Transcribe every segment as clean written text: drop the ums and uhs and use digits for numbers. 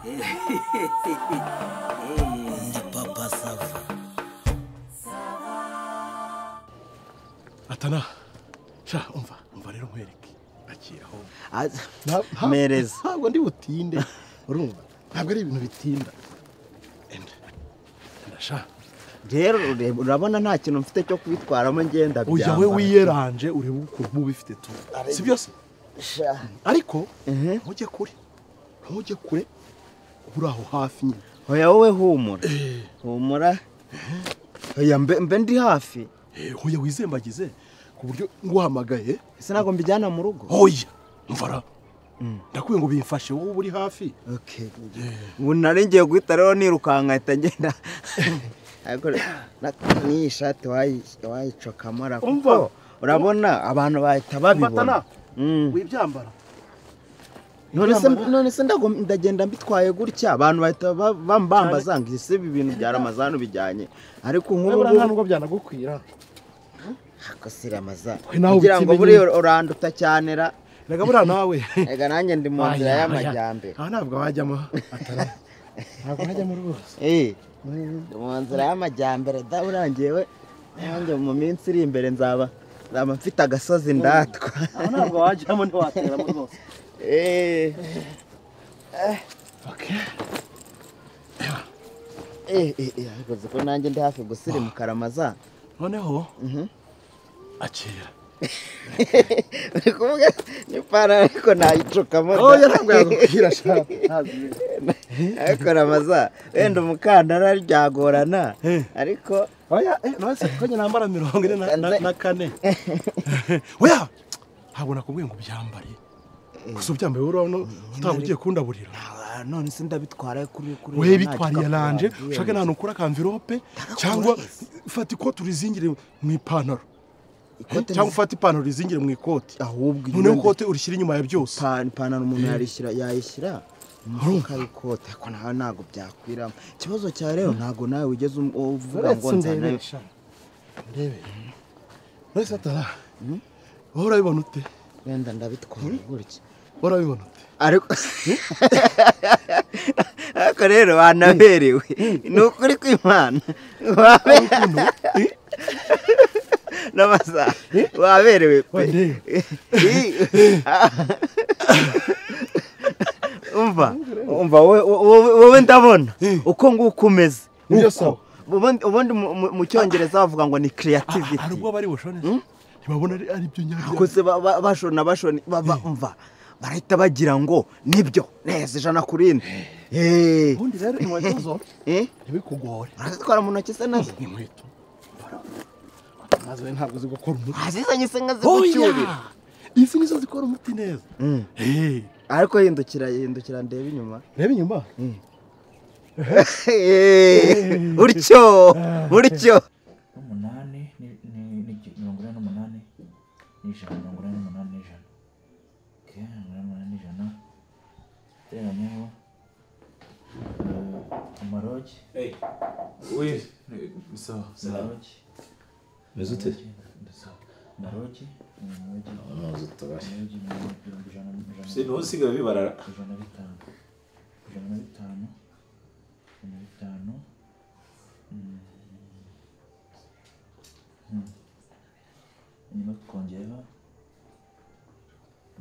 Ndi Papa Sava. Atana sha umva rero nkwereke akira aho mereza ntabwo ndi butinde urumva ntabwo ari ibintu bitinda enda sha rero urabona nta kintu mfite cyo kubitwaramo ngenda byamba oya we wiyeranje urebe ukuntu bifite tu si byose ariko ntujye kure uri aho hafi nyine oya wowe humura humura oya mbe ndi hafi hoya wizembagize ku buryo nguhamagaye ese ntabwo mbijyana mu rugo hoya mvara ndakwiye ngo bimfashe wowe uri hafi okay ubu nari ngiye guhita rero nirukanka ahita ngenda ariko n'iyi shati wayicokamo kuko urabona abantu bahita babibona wibyambara none se ndagenda mbitwaye gutya abantu bahita bambambaza ngo ese ibi bintu bya Ramazani bijyanye ariko nk'ubu nta nubwo byanagukwira ako si Ramazani kugira ngo buri uranduta cyane ra rega buriya nawe rega nanjye ndi mu nzira y'amajyambere aha ntabwo wajyamo atara ntabwo wajyamo rwose ndi mu nzira y'amajyambere da urangiye we nanjye mu minsi iri imbere nzaba mfite agasozi ndatwa aha ntabwo wajyamo ntiwateramo rwose Okay. Ariko ko nanjye ndi hafi gusirimuka Ramazani noneho akira uri kuvuga n'ipantaro ariko nayicukamo oya ntabwo yagukwira sha ariko Ramazani wenda umukandara byagorana ariko oya none ko njye nambara 44 oya ntabwo nakubwiye ngo ubyambare gusa ubyambaye urabona utaba ugiye kundaburira none se ndabitwara kuri we bitwariye lanje ushake n'ahantu ukura akamvirope cyangwa fata ikoti urizingire mu ipantaro cyangwa ufate ipantaro urizingire mu ikoti ahubwo noneho ikote urishyira inyuma ya byose ipantaro umuntu yayishyira mu mufuka w'ikote ariko nawe ntabwo byakwiramo ikibazo cya rero ntabwo nawe wigeze uvuga ngo nzana ndebe none atara wowe urabibona ute wenda ndabitwara gutya urabibona ute ariko ariko rero wanaberewe ni ukuri kw'Imana n'amasaha waberewe pe umva wowe ndabona uko nguko umeze ubundi mu cyongereza bavuga ngo ni creativity hari ubwo bari bushone ntibabona ari byo nyabyo kose bashona bumva barahita bagira ngo nibyo neza 100%. Ubundi rero inkweto zo ntibikugore urazitwara mu ntoki se nazo inkweto nazo ntabwo zigukora umuti azizanye se nka zigucyurira izi nizo zikora umuti neza ariko hindukira ndebe inyuma ndebe inyuma utyo utyo 8 ni 48 n'ijana 48 n'ijana okay 48 n'ijana teranyeho amarogi oui sawa amarogi meze ute amarogi amazi tubari amarogi si ntusigaye bibarara 105 105 105 nyuma twongeyeho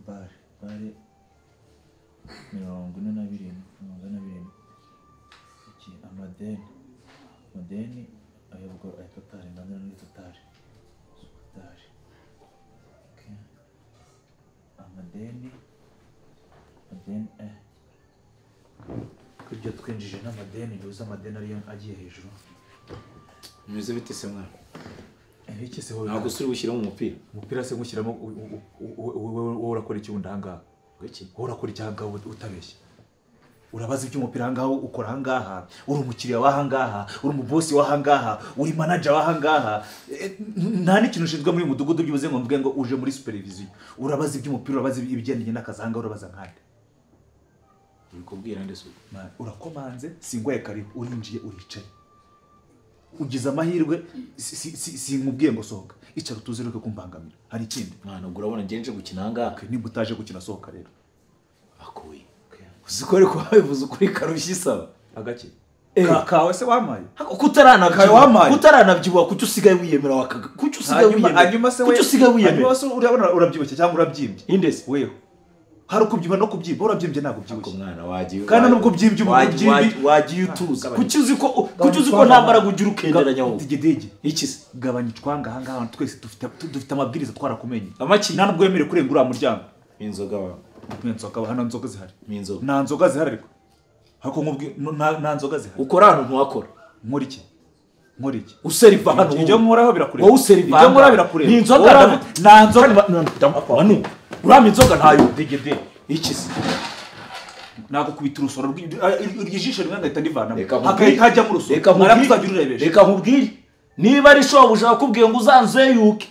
bare 47 47 iki amadeni ayobwo ay totari ndabona ni totari okay amadeni kubyo twinjije n'amadeni biuza amadeni ariyo agiye hejuru meze bite se mwana iki se wowe ntabwo usuri gushyiramo umupira se ngushyiramo wowe urakora iki wundi ahangaha iki wowe urakora iki ahangaha utabeshya urabaza iby'umupira ahangaha ukora ahangaha uri umukiriya w'ahangaha uri umubosi w'ahangaha uri manager w'ahangaha nta n'ikintu ushinzwe muri uyu mudugudu byibuze ngo mvuge ngo uje muri supervision urabaza iby'umupira urabaza ibigendanye n'akazi ahangaha urabaza nkande uri kubwira nde se urakomanze singwaye karibu urinjiye uricaye ugize amahirwe sinkubwiye ngo sohoka icara utuze reke kumbangamira hari ikindi mwana ubwo urabona ngiye nje gukina ahangaha nimba utaje gukina sohoka rero akuye Uzikore ko babivuze ukuri karushya isaba. Agaki kawe se wamaye kutaranabyibuha kuki usigaye wiyemera wakaga kuki usigaye wiyemera hanyuma se kuki usigaye wiyemera hanyuma se urabona urabyibushye cyangwa urabyimbye indese weho hari ukubyibuha no kubyimba urabyimbye ntabwo ubyibushye mwana wagiye kandi nubwo ubyimbye umuntu wagiye utuza kuki uzi ko nta mbaraga ugira ukenderanya wowe digidigi iki se gabanya icwanga aha ngaha twese dufite amabwiriza twarakumenye amaki nta nubwo wemerewe kurenga uriya muryango inzoga wawe inzoga hano nzoga zihari inzoga nta nzoga zihari ariko hako nkubwi nta nzoga zihari ukora hano ntuhakora nkora iki nkora iki useriva hano ibyo nkoraho birakureba wowe useriva ibyo nkoraho birakureba ni inzoga nta nzoga manu urama inzoga ntayo digidi iki se nagukubita urusoro ijisho rimwe ngahita ndivanamo hakahita hajyamo urusoro narakuzajya ururebesha reka nkubwire niba ari shobuja wakubwiye ngo uzanzeyuke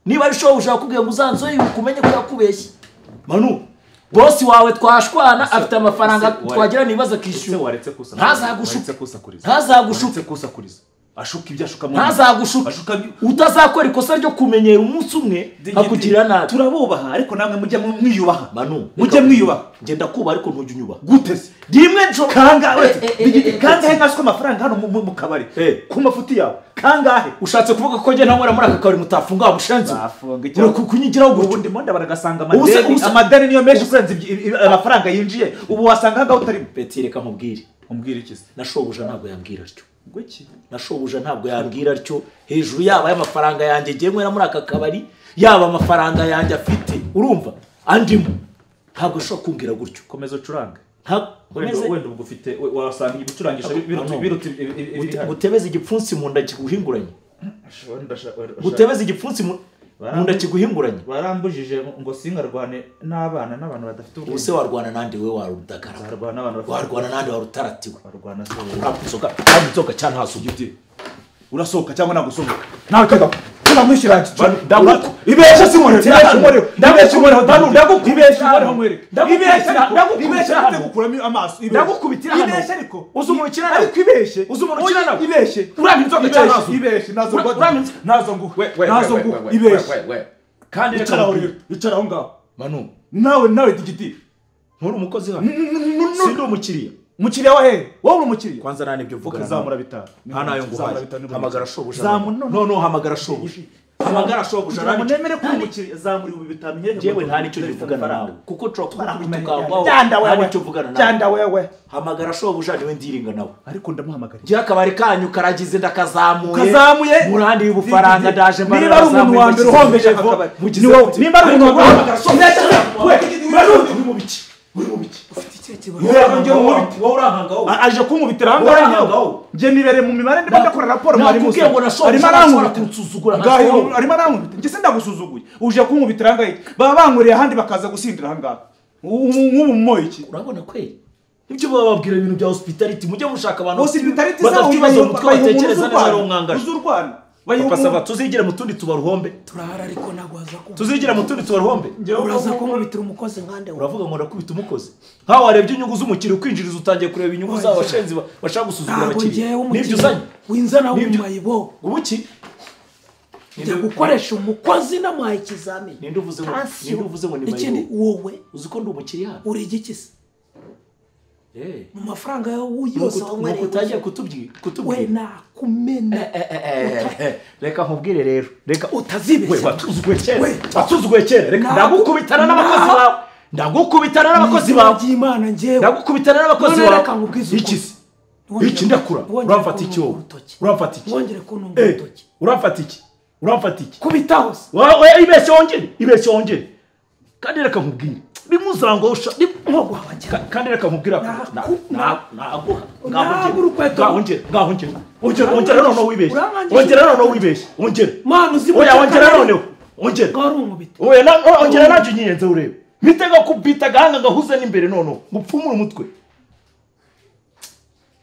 niba ari shobuja wakubwiye ngo uzanzeyuke umenye ko yakubeshye manu bosi wawe twashwana afite amafaranga twagira nibaza akishyura ntazagushuke ntazagushuke ashuka ibyo ashuka ntazagushuke utazakora ikosa ryo kumenyera umunsi umwe akugirira nabi turabubaha ariko namwe mujye mwiyubaha manu mujye mwiyubaha ngenda kuba ariko ntujya unyubaha gute se rimwe njo kangahe kangahe nkaswe amafaranga hano mu kabari ku mafuti yawe kangahe ushatse kuvuga ko njye ntanywera muri aka kabari mutafunga wa mushenzi kunyigiraho gutyo ubundi monde baragasanga amadeni niyo menshi kurenza amafaranga yinjiye ubu wasanga ahangaha utarimo peti reka nkubwire umbwire iki se na shobuja ntabwo yambwira atyo Gwiki na shobuja ntabwo yambwira atyo hejuru yaba y'amafaranga yanjye ngiye nywera muri aka kabari yaba amafaranga yanjye afite urumva andimo ntabwo ashobora kumbwira gutyo komeza ucurange wenda ubwo ufite wasanga ibicurangisho biruta ibihari gutebeza igipfunsi mu nda kiguhinguranye gutebeza igipfunsi mu nda kiguhinguranye barambujije ngo sinkarwane n'abana n'abantu badafite ubwenge ubuse warwana nande we warudagara warwana nande warutaratiwe warwana se uramuzoga uramuzoga cyane hasugi urasohoka cyangwa nagusohoka nawe tega turamwishyira ibeshe sinkorere ndagukubesha ibeshe ndagukuramo amaso ndagukubitira hano ibeshe ariko uzi umuntu ukina nawe ariko ibeshe uzi umuntu ukina nawe ibeshe urama inzoga cyane hasi ibeshe nazo nazo nguhe nazo nguhe ibeshe kandi icara aho rero icara aho ngaho manu nawe digidi nturi umukozi hano sindi umukiriya umukiriya wa hehe wowe uri umukiriya kwanza nta nibyo mvuga zamura bitanu nta nayo nguhaye hamagara shobuja no no hamagara shobuja hamagara shobuja nani nemere ko umukiriya zamura ibi bitanu nyereke jewe nta nicyo mvugana nawe kuko nshobora kukubita ukagwaho nta nicyo mvugana nawe cyanda wewe hamagara shobuja niwe ndiringa nawe ariko ndamuhamagara ngiye akabari kanyu karagize ndakazamuye kazamuye murandi y'ubufaranga ndaje mbara niba ari umuntu wa mbere uhombeje akabari ni wowe nimba ari umuntu wa mbere we uri mu biki uri mu biki ufite ikihe kibazo aje kunkubitira aha ngaha njye nibereye mu mibare ndimo ndakora raporo mwari muzi arimo arankubita arimo arankubita njye sindagusuzuguye uje kunkubitira aha ngaha baba bankoreye ahandi bakaza gusindira aha ngaha nk'ubu mumoye iki urabona kweri ibyo baba bababwira ibintu bya hospitality mujye mushaka abantu hospitality badafite ibibazo mu mutwe batekereza neza ari umwangaje uzurwana Papa Sava tuzigira mu tundi tubaruhombe turahara ariko ntabwo waza kumva tuzigira mu tundi tubaruhombe uraza kunkubitira umukozi nkande uravuga ngo ndakubita umukozi nkaho warebye inyungu z'umukiriya ukwinjiriza utangiye kureba inyungu zabo bashenzi bashaka gusuzugura abakiriya nibyo uzanye winzana w'umayibo ubuki njya gukoresha umukozi namuhaye ikizamini ninde uvuze ngo ninde uvuze ngo ni mayibo ikindi wowe uzi ko ndi umukiriya uri igiki se mu mafaranga yose wanywereye utangiye kutubwira we nakumena reka nkubwire rero reka utazibeshya we watuzuguye kera watuzuguye kera reka ndagukubitana n'abakozi bawe ndagukubitana n'abakozi bawe Imana njyewe ndagukubitana n'abakozi bawe reka nkubwize iki se iki ndakura uramfata iki wowe uramfata iki wongere kuntunga urutoki uramfata iki uramfata iki kubitaho se ibeshye wongere ibeshye wongere kandi reka nkubwire rimuzangosha kandi reka nkubwira naguha ngaho ongera ongera noneho wibeshye ongera noneho wibeshye ongera oya ongera noneho ongera oya ongera ntacyo unyiyenze urebe mpite ngakubita agahanga ngahuze n'imbere noneho ngupfumure umutwe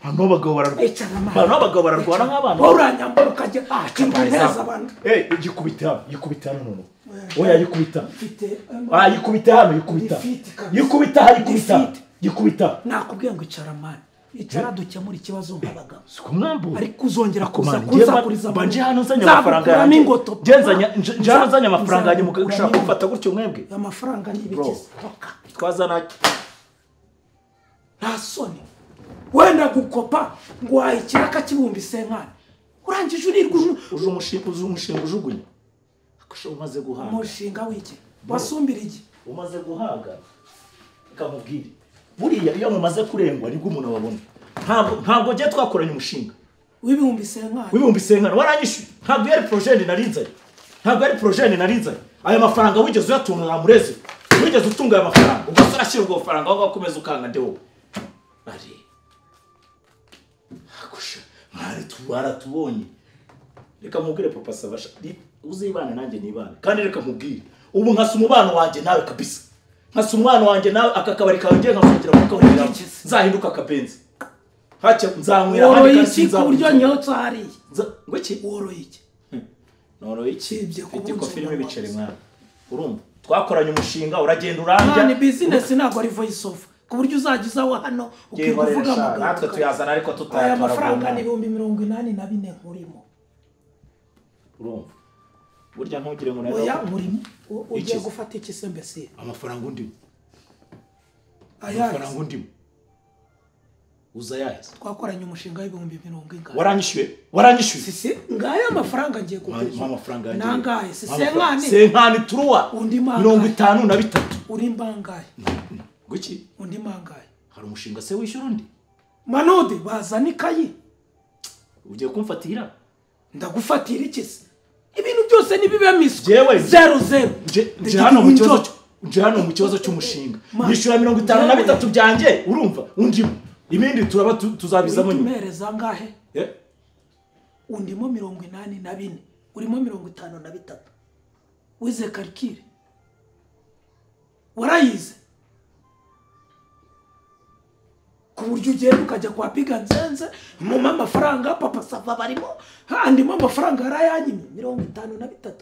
abantu b'abagabo bararwana abantu b'abagabo bararwana nk'abana wowe uranyambara ukajya neza abantu gikubita hano gikubita hano noneho oya yikubita ah yikubita hano yikubita yikubita yikubita yikubita nakubwiye ngo icara mani icara dukemura ikibazo nk'abagabo siko mwambu ariko uzongera kuza kunsakuriza mbanje hano nzanye amafaranga yanjye nje hano nzanye amafaranga yanjye mukashaka kumfata gutyo mwebwe amafaranga ni ibikiza twazana Nta soni. Wenda gukopa ngo wahe ikiraka kibumbi senkani. Urangije urirwa uje umushinga ujugunya. Akusha umaze guhaga. Umushinga w'iki? Wasumbira iki? Umaze guhaga. Kamubwire. Buriya iyo mumaze kurengwa nibwo umuntu ababona. Ntabwo je twakoranye umushinga. W'ibihumbi senkani. W'ibihumbi senkani waranyishuye. Ntabwo yari projet narinzanye. Ntabwo yari projet narinzanye. Aya mafaranga wigeze uyatunga na murezi. Wigeze utunga aya mafaranga. Ubwo se urashyira ubwo faranga aho gakomeza ukanga nde wowe. Ari. Akusha mwari twaratubonye. Reka mubwire papa Savasha uzibana nanjye nibana. Kandi reka mubwire ubu nkasa umubano wanjye nawe kabisa. Nkasa umwana wanjye nawe akakabari kawe ngiye nkafungira kuko nzahinduka akabenzi. Hacha nzanywera handi kandi nzabura. Buryo nyotsa hariya. Ngo iki? Woroye iki? Noroye iki? Mfite kofi irimo ibiceri mwana. Urumva? Twakoranye umushinga uragenda urambya. Ni business ntabwo ari voice off. Ku buryo uzajya uzawa hano ukivuga amagambo. Natwe tuyazana ariko tutayatwara. Aya mafaranga ni 84,000 nkurimo. Urumva? Burya ntugire ngo nawe. Oya nkurimo. Ugiye gufata iki se mbese? Amafaranga undimo. Amafaranga undimo. Uza yahise. Twakoranye umushinga w'ibihumbi 40. Waranyishyuye. Sisi ngaya amafaranga ngiye kugura. Amafaranga ngiye. Nangahe? Si senkani. Senkani turuwa. Undi mangahe? 53. Uri mbangahe? Guki? Undi mangahe? Hari umushinga se wishyura undi? Manudi bazana ikayi. Ugiye kumfatira? Ndagufatira iki se? Ibintu byose nibibe miswi. Jewe 00. Nje hano mu kibazo. Nje hano mu kibazo cy'umushinga. Nishyura 53 byanjye urumva undimo. Ibindi turaba tuzabizamo nyuma. Umereza ngahe? Undimo 84, urimo 53. Wize calcul. Warayize. Ku buryo ugenda ukajya kwa Piga Nzenze mu mafaranga papa Sava barimo andimo amafaranga yarayanyimye 53.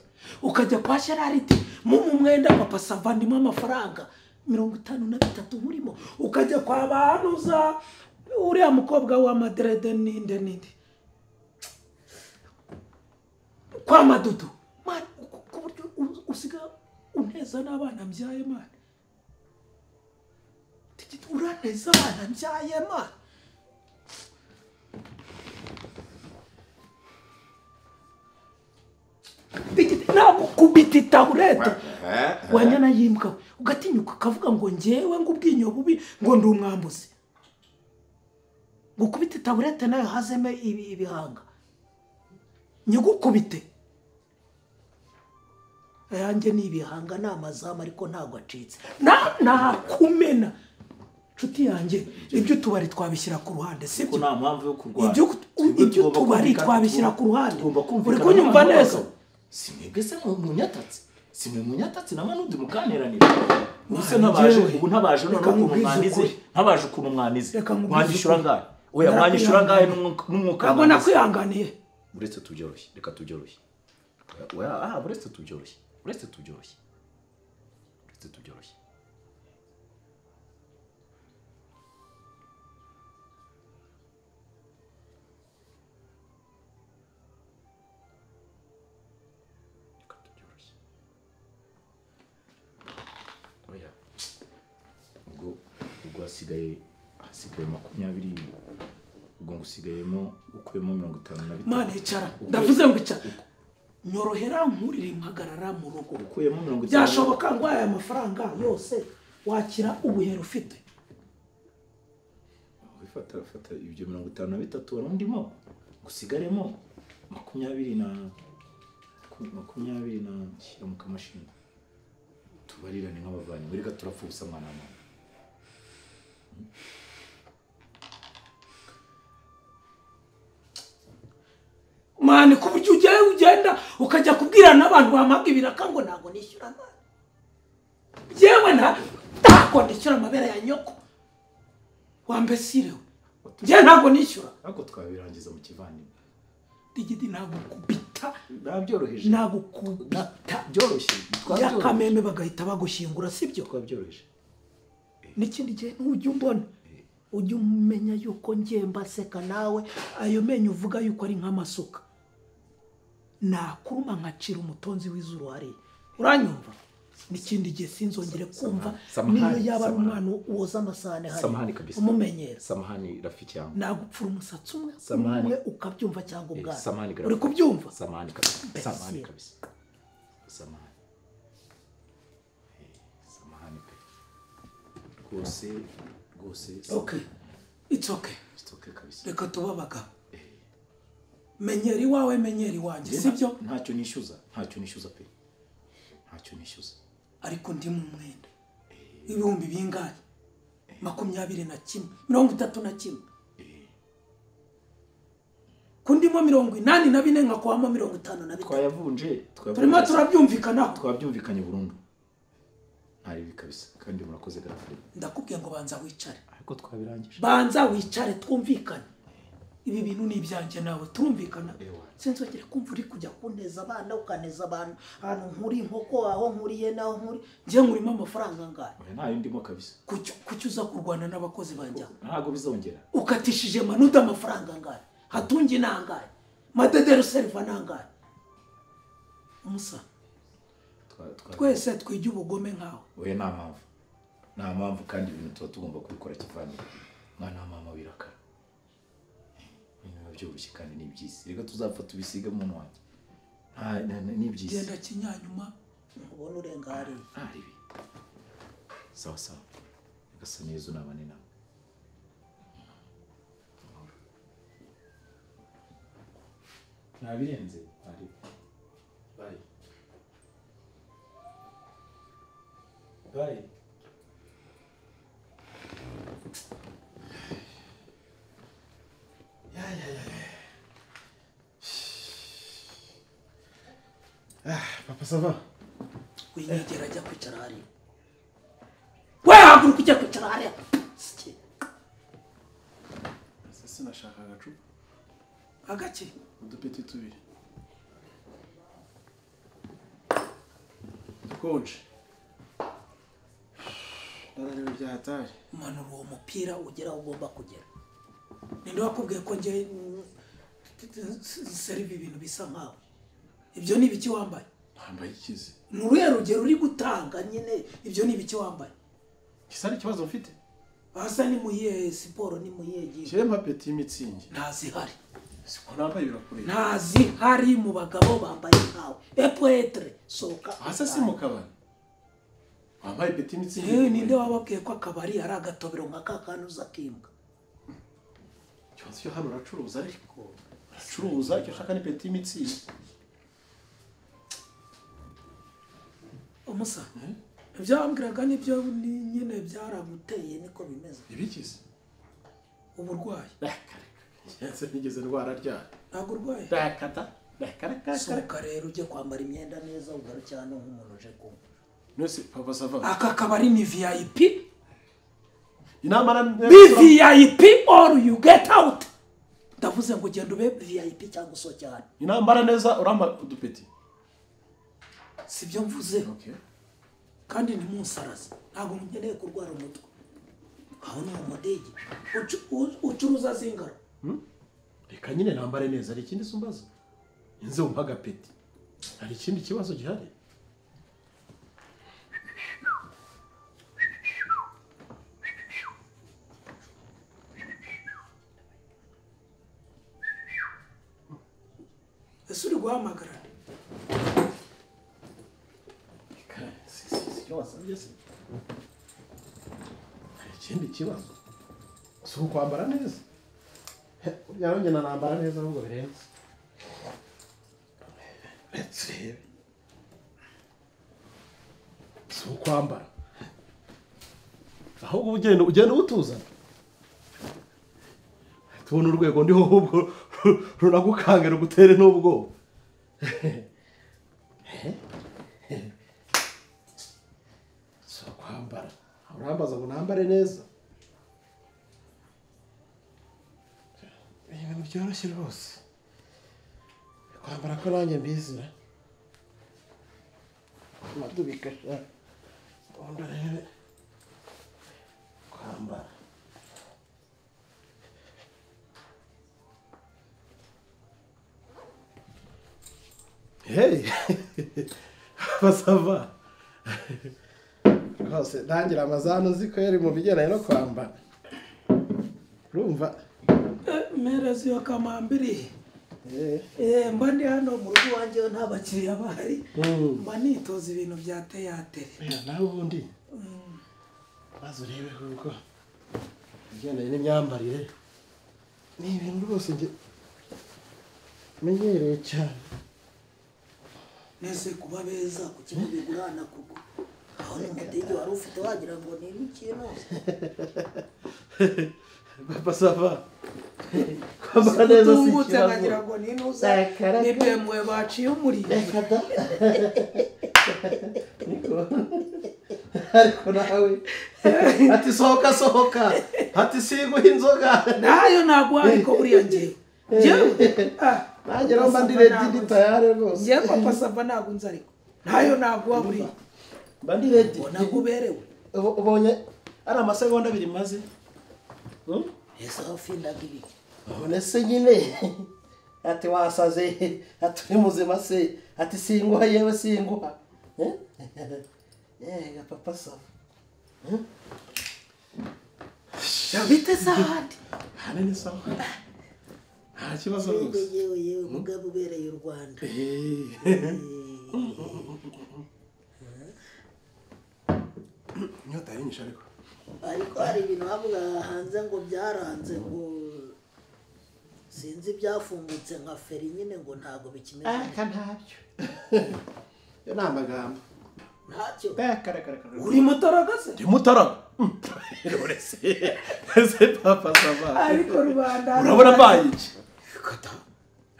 Ukajya kwa Gerard mu mwenda papa Sava ndimo amafaranga 53 murimo. Ukajya kwa banuza uriya mukobwa wa Madrid ninde ninde kwa Madudu man, ku buryo usiga uneza n'abana mbyaye man. Uraneza abana mbyaye man. Nagukubita itaburete wanyana yimbwa ugatinyuka ukavuga ngo njyewe ngo ubwinyo bubi ngo ndi umwambuzi. Gukubita itaburete nayo hazeme ibihanga. Nyigukubite. Ayanjye ni ibihanga ni amazamu ariko ntabwo acitse. Nakumena. Nshuti yanjye ibyo tubari twabishyira ku ruhande sibyo? Nta mpamvu yo kurwana. Ibyo tubari twabishyira ku ruhande. Uri kunyumva neza? Si mwebwe se munyatatse. Si mwe munyatatse na Manudi mukaneranira. Ubuse ntabaje ubu ntabaje none ukuntu mwanize. Ntabaje ukuntu mwanize. Mwanyishura ngahe? Oya mwanyishura ngahe n'umwuka. Ntabwo nakwihanganiye. Uretse tubyoroshye, reka tubyoroshye. Oya uretse tubyoroshye. Uretse tubyoroshye. Uretse tubyoroshye. Hasigaye 20 ubwo ngusigayemo ukuyemo 55. Mana icara ndavuze ngo icara nyorohera nkurire impagarara mu rugo ukuyemo 50 byashoboka ngo aya mafaranga yose wakira ubuhero ufite. Wifata fata ibyo 53 warundimo gusigaremo 20 na 20 na shyira mu kamashini tubarirane nk'abavanye reka turapfusa mwana mwana. Mani ku buryo ugenda ukajya kubwira n'abantu bamaga ibiraka ngo ntabwo nishyura mani. Yewe ntabwo nishyura amabere ya nyoko. Wambesirewe. Njye ntabwo nishyura. Ariko twabirangiza mu kivandimwe. Digidi ntabwo kubita. Nabyoroheje. Ntabwo kubita. Byoroshye. Yakameme bagahita bagushyingura sibyo? Twabyoroheje. N'ikindi gihe ntujya umbona ujya umenya yuko ngemba seka nawe ayo menyo uvuga yuko ari nk'amasuka. Nakuruma nkacira umutonzi w'izuru hariya. Uranyumva? N'ikindi gihe sinzongere kumva niyo yaba ari umwana woza amasahani hano. Samahani kabisa. Umumenyera. Samahani rafiki yangu. Nagupfura umusatsi umwe ukabyumva cyangwa ubwana. Samahani. Uri kubyumva? Samahani kabisa. Samahani kabisa. Samahani. Samahani pe. Rwose rwose. Okay. It's okay. It's okay kabisa. Reka tubabaga. Menyera iwawe menyera iwanjye, sibyo? Ntacyo nishyuza, ntacyo nishyuza pe. Ntacyo nishyuza. Ariko ndi mu mwenda. Ibihumbi bingahe? 21, 31. Kundimo 84 nkakwamo 53. Twayavunje, twayavunje. Turimo turabyumvikana. Twabyumvikanye burundu. Ntari kabisa kandi murakoze garafure. Ndakubwiye ngo banza wicare. Ariko twabirangije. Banza wicare twumvikane. Ibi bintu ni ibyanjye nawe turumvikana. Sinzongere kumva uri kujya kuneza abana ukaneza abantu ahantu nkuri inkoko aho nkuriye naho nkuri ngiye nkurimo amafaranga angahe? Ntayo ndimo kabisa. Kuki uza kurwana n'abakozi banjye? Ntabwo bizongera. Ukatishije manuda amafaranga angahe? Hatungi nangahe? Madedero serva nangahe? Umusa. Twese twijya ubugome nkawe. Oya nta mpamvu. Nta mpamvu kandi ibintu tuba tugomba kubikora kivandimwe. Mwana wa mama wirakara. Byoroshye kandi ni iby'isi. Reka tuzapfa tubisiga muntu wanjye. Nta ni iby'isi. Genda kinyanyuma ubone urenga hariya. Ari bi. Sawa sawa. Reka neza unabane nawe. Ntabirenze ari. Bye. Bye. Papa ça va? Winyegera ajya kwicara hariya. We haguruka ujya kwicara hariya. Sinashaka agacupa. Agaki? Udupeti tubiri. Dukonje. Ndarareba byatari. Manura uwo mupira ugera aho ugomba kugera. Ninde wakubwiye ko nge serive ibintu bisa nkawe? Ibyo ni ibiki wambaye? Wambaye ikizi. Ni uruhe rugero uri gutanga nyine ibyo ni ibiki wambaye? Kisa ari ikibazo mfite? Hasa ni muyihe siporo ni muyihe gihe? Cyempa peti mitsingi. Ntazihari. Siko nambaye birakureba. Ntazihari mu bagabo bambaye nkawe. Epoetre soka. Hasa si mu kabari. Wambaye peti mitsingi. Ninde wababwiye ko akabari ari agatobero nka kakanuza kimbwa? Ikibazo cyo hano uracuruza ariko. Uracuruza icyo ushaka ni peti mitsingi. Umusa. Ibyo wambwiraga nibyo nyine byaraguteye niko bimeze. Ibikize? Uburwayi. Ese nigeze ndwara ryari? Ntabwo urwaye. Dakata. Dakaraka. Sohoka rero ujye kwambara imyenda neza ugaruke hano nk'umuntu uje kunywa. Nose papa sava. Aka kabari ni VIP. Inama na VIP or you get out. Ndavuze ngo genda ube VIP cyangwa usohoke hano. Inambara neza uramba udupeti. Sibyo mvuze. Okay. Kandi ntimunsaraze. Ntabwo nkeneye kurwara umutwe. Aho ni umudege. Ucuruza zingaro. Reka nyine nambare neza hari ikindi sumbaza. Inze umpa agapeti. Hari ikindi kibazo gihari? Ese uri guhamagara? Hari ikindi kibazo? Si ukwambara neza? Burya rero njye nambara neza ahubwo birenze. Retse urebe. Si ukwambara. Ahubwo ugenda utuzana. Tubona urwego ndiho ahubwo runagukanga rugutere n'ubwoba. Si ukwambara. Urambaza ngo nambare neza. Ibintu byoroshye rwose. Kwambara ko nanjye mbizi. Madubika sha. Ubundi rero kwambara. Hey! Papa sava. Rwose ntangira amazano uzi ko yari mu bigendanye no kwambara. Urumva? Merezi yo kamambiri. Mba ndi hano mu rugo iwanjye nta bakiriya bahari. Mba nitoza ibintu bya teyatere. Nawe ubundi maze urebe kuko ibigendanye n'imyambarire ni ibintu rwose njye menyereye cyane. Nese kuba beza kuki mubigurana kuko aho ni umudigi wari ufite wagira ngo ni ikintu. Papa Sava kwambara neza si ikibazo. Nkagira ngo ni inuza ni bemwe baciye umuriro. Ariko nawe ati sohoka sohoka, ati siguha inzoga nayo ntabwo ariko buriya ngewe nanjye rero mba ndi ready ndi tayari rwose. Ngewe Papa Sava ntabwo nzi ariko nayo ntabwo buriya mba ndi ready. Ubona ko uberewe. Ubonye ari amasegonda abiri maze. Ese aho ufindaga ibiki? None se nyine ati wasaze, ati uri muzima se, ati singuha yewe singuha. Yega Papa Sava. Bite sahandi? Hano ni sawa. Nta kibazo rwose. Yewe yewe mugabo ubereye u Rwanda. Inyota yarinyishe ariko. Ariko hari ibintu bavuga hanze ngo byaranze ngo sinzi byafungutse nka feri nyine ngo ntago bikimeze. Aka ntabyo. Yo ni amagambo. Ntacyo. Uri mutaraga se? Ndi mutaraga. Ese Papa Sava. Ariko rubanda. Urabona mbaye iki?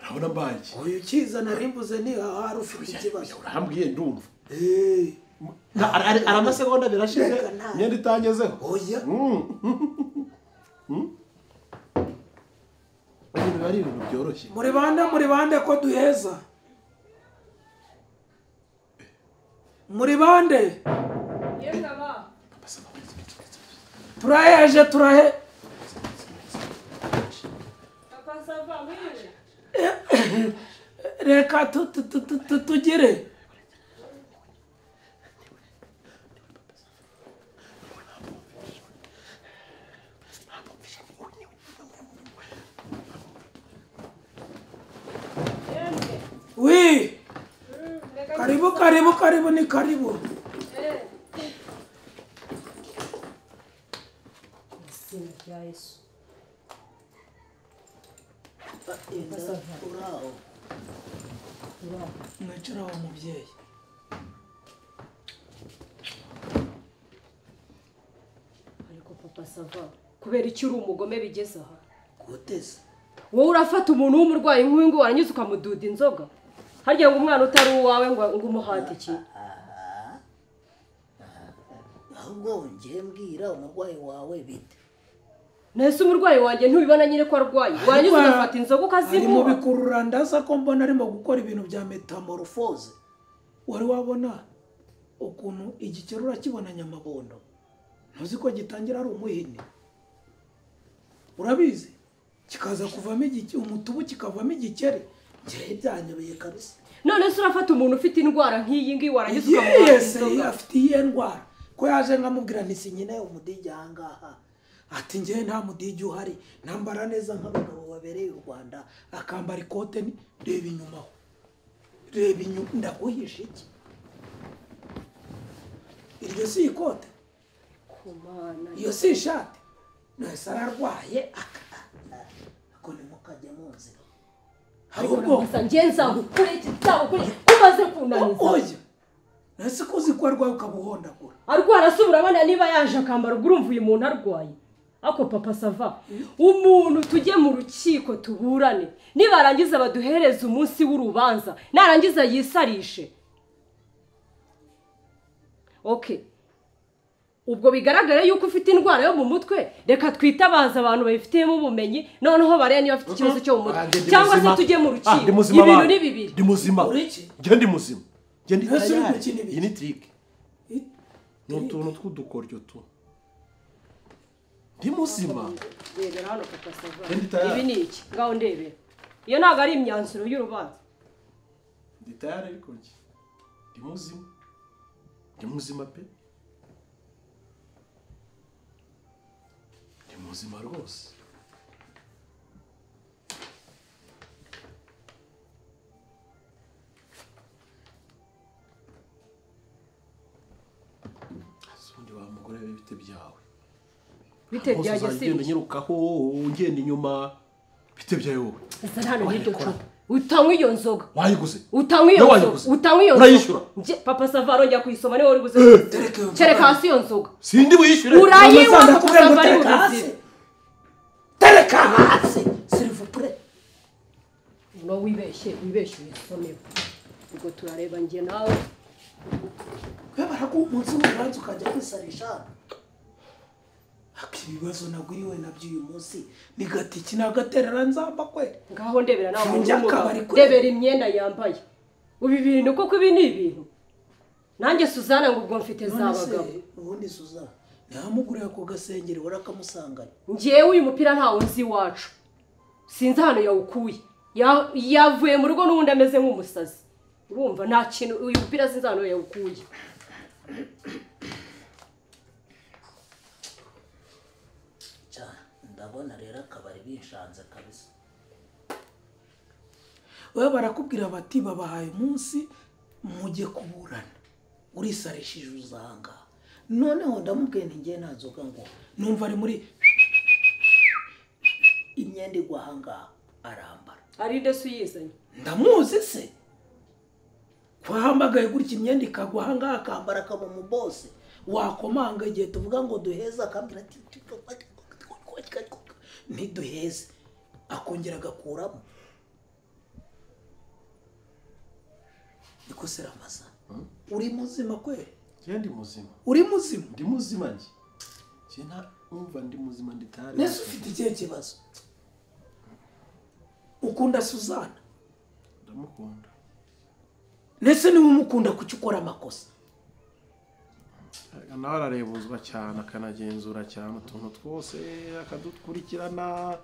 Urabona mbaye iki? Uyu kiza narimbuze ni ahari ufite ikibazo. Urambwiye ndumva. Ari amasegonda birashize imyenda itangezeho. Oya. Ibintu bari ibintu byoroshye. Muri bande ko duheza. Muri bande. Turaheje turahe. Papa Sava mwiriwe. Reka tugire. Oui. Karibu karibu karibu ni karibu. Mwicara wa mubyeyi. Ariko Papa Sava kubera iki uri umugome bigeze aha? Guteze. Wowe urafata umuntu w'umurwayi nk'uyu ngo waranyuze ukamududa inzoga? Harya ngo umwana utari uwawe ngo umuhate iki? Ahubwo ngiye mbwira umurwayi wawe bite? Nese umurwayi wanjye ntubibona nyine ko arwaye. Waranyuze ugafata inzoga ukazimuha. Ari mu bikurura ndaza ko mbona arimo gukora ibintu bya metamorphose. Wari wabona ukuntu igikeri urakibona nyamabondo. Ntuzi ko gitangira ari umuhini. Urabizi? Kikaza kuvamo igiki umutubu kikavamo igikeri. Ngiye byanyobeye kabisa. None se urafata umuntu ufite indwara nk'iyi ngiyi warangiza ukamuha inzoga? Afite iyihe ndwara? Ko yaje nkamubwira nti si nyine umudigi aha ngaha. Ati ngewe nta mudigi uhari, nambara neza nk'abagabo babereye u Rwanda, akambara ikote ni reba inyuma aho. Reba inyuma ndaguhisha iki? Iryo si ikote? Iyo si ishati? Nese ararwaye ako ntimukajye mu nzira. Ahubwo ngiye nzagukure kumaze kunaniza. Oya. Nese ko uzi ko arwaye ukabuhondagura. Arwara se urabona niba yaje akambara ubwo urumva uyu muntu arwaye. Ako Papa Sava umuntu tujye mu rukiko tuburane, nibarangiza baduhereze umunsi w'urubanza, narangiza yisarishe. Okay. Ubwo bigaragara yuko ufite indwara yo mu mutwe, reka twitabaza abantu babifitiyemo ubumenyi, noneho barebe niba afite ikibazo cyo mu mutwe cyangwa se tujye mu rukiko. Ibintu ni bibiri. Ndi muzima. Nge ndi muzima. Nge ndi tayari. Iyi ni trick. Ni utuntu tw'udukoryo tu. Ndi muzima. Ndebera hano Papa Sava. Ibi ni iki? Ngaho ndebera. Iyo ntabwo ari imyanzuro y'urubanza. Ndi tayari ariko nge. Ndi muzima. Ndi muzima pe. Ndi muzima rwose. Asundi wa mugore bite byawe. Bite byaje si. Ngenda nyirukaho ngenda inyuma bite byawe wowe. Ese hano hiryo cupa. Utanywa iyo nzoga. Wayiguze. Utanywa iyo nzoga. Utanywa iyo nzoga. Nje Papa Sava arongera kuyisoma niwe uri buze. Tereka hasi iyo nzoga. Sindi buyishyure. Urayinywa Papa Sava ari buze. Tereka hasi. S'il vous plaît. No wibeshye uyisome. Ubwo turareba nge nawe. Kwe baraguha umunsi w'urubanza ukajya kwisarisha. Ibibazo nagwiriwe nabyo uyu munsi ni gatiki nagaterera nzamba kwe. Ngaho ndebera nawe ndebera imyenda yambaye. Ubi bintu koko ibi ni ibintu. Nanjye Suzana ngo ubwo mfite zabagabo. Ubundi Suzana ntamuguriye ako gasengeri warakamusanganye. Ngewe uyu mupira ntawo nzi iwacu. Sinzi hano yawukuye. Yavuye mu rugo n'ubundi ameze nk'umusazi. Urumva nta kintu uyu mupira sinzi hano yawukuye. Ndabona rero akabari binshanze kabisa. Wewe barakubwira bati babahaye umunsi mujye kuburana. Urisarishije uzanga. Noneho ndamubwiye nti ngiye nta nzoga ngo numva ari muri imyenda igwa ahangaha arambara. Ari nde se uyizanye? Ndamuzi se. Kwahamagaye gutya imyenda ikagwa ahangaha akambara akaba mu boss. Wakomanga igihe tuvuga ngo duheza akambwira ati ntiduheze akongera agakuramo. Niko Seramaza. Uri muzima kwe? Nge ndi muzima. Uri muzima? Ndi muzima nge. Nge nta umva ndi muzima ndi tayari. Nese ufite ikihe kibazo? Ukunda Suzana? Ndamukunda. Nese niba umukunda kuki ukora amakosa? Nawe ararebuzwa cyane akanagenzura cyane utuntu twose akadukurikirana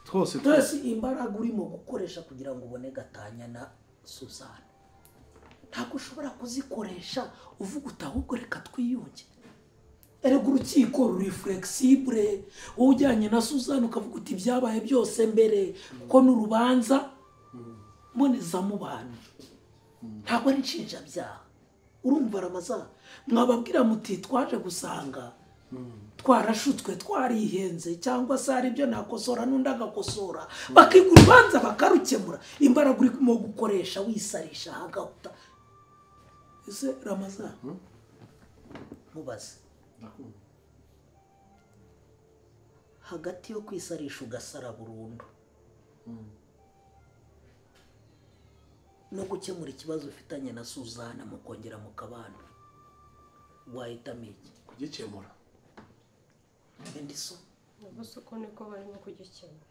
twose twose. Imbaraga urimo gukoresha kugira ngo ubone gatanya na Suzana ntabwo ushobora kuzikoresha uvuga uti ahubwo reka twiyunge. Erega urukiko ruri flexible, wowe ujyanye na Suzana ukavuga uti ibyabaye byose mbere kuko n'urubanza mbonezamubano ntabwo ari inshinjabyaha. Urumva Ramaza mwababwira muti twaje gusanga twarashutswe twarihenze cyangwa se ari byo nakosora n'undi agakosora bakiga urubanza bakarukemura. Imbaraga urimo gukoresha wisarisha hagahuta. Ese Ramaza mubaze hagati yo kwisarisha ugasara burundu no gukemura ikibazo ufitanye na Suzana mukongera mukabana wahitamo iki? Kugikemura. Indi so ubwo ko niko barimo kugikemura.